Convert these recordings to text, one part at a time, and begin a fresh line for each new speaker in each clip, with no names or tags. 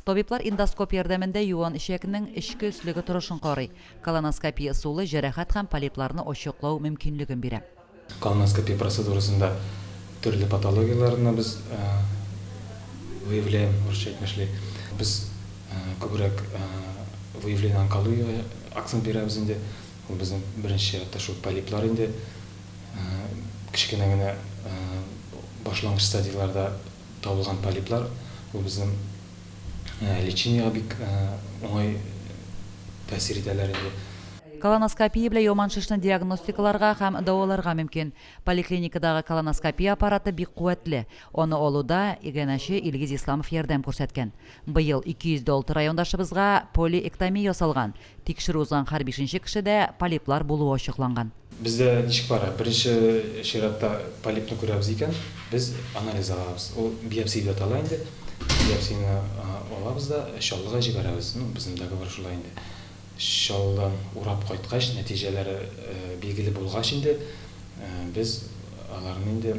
Табиблар эндоскоп ярдәмендә юан эчәкнең эчке өслеге торышын карый. Колоноскопия ысулы җәрәхәт һәм полипларны ачыклау мөмкинлеген бирә.
Колоноскопия процедурасында төрле патологияләрне без выявляем, урысча әйтмешли. Без күбрәк выявление онкологиягә акцент бирәбез инде. Ул безнең беренче чиратта шул полиплар инде. Кечкенә генә башлангыч стадияләрдә Табылган полиплар, ул безнең лечениегә бик уңай тәэсир итәләр инде.
Колоноскопия белән яман шешне диагностикаларга һәм дәваларга мөмкин. Поликлиникадагы колоноскопия аппараты бик куәтле. Аны алуда иганәче Илгиз Исламов ярдәм күрсәткән. Быел 206 райондашыбызга полиэктомия ясалган. Тикшерү узган һәр бишенче кешедә полиплар булуы ачыкланган.
Бездә ничек бара? Беренче чиратта полипны күрәбез икән, без анализ алабыз. Ул биопсия дип атала инде. Биопсияне алабыз да Чаллыга җибәрәбез. Ну, безнең договор шулай инде. Чаллыдан урап кайткач, нәтиҗәләре билгеле булгач инде, без аларны инде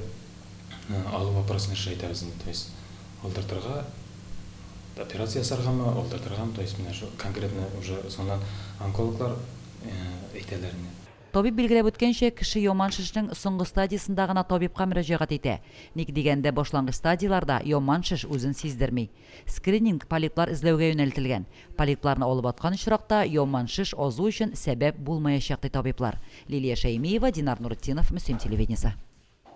алу вопросын решать итәбез инде. То есть алдыртырга, операция ясаргамы, алдыртыргамы, то есть менә шул конкретно уже соңыннан онкологлар әйтәләр инде.
Табиб билгеләп үткәнчә, кеше яман шешнең соңгы стадиясендә гына табибка мөрәҗәгать итә. Ник дигәндә, башлангыч стадияләрдә яман шеш үзен сиздерми. Скрининг полиплар эзләүгә юнәлтелгән. Полипларны алып аткан очракта, яман шеш азу өчен сәбәп булмаячак, ди табиблар. Лилия Шәймиева, Динар Нуретдинов, Мөслим телевидениесе.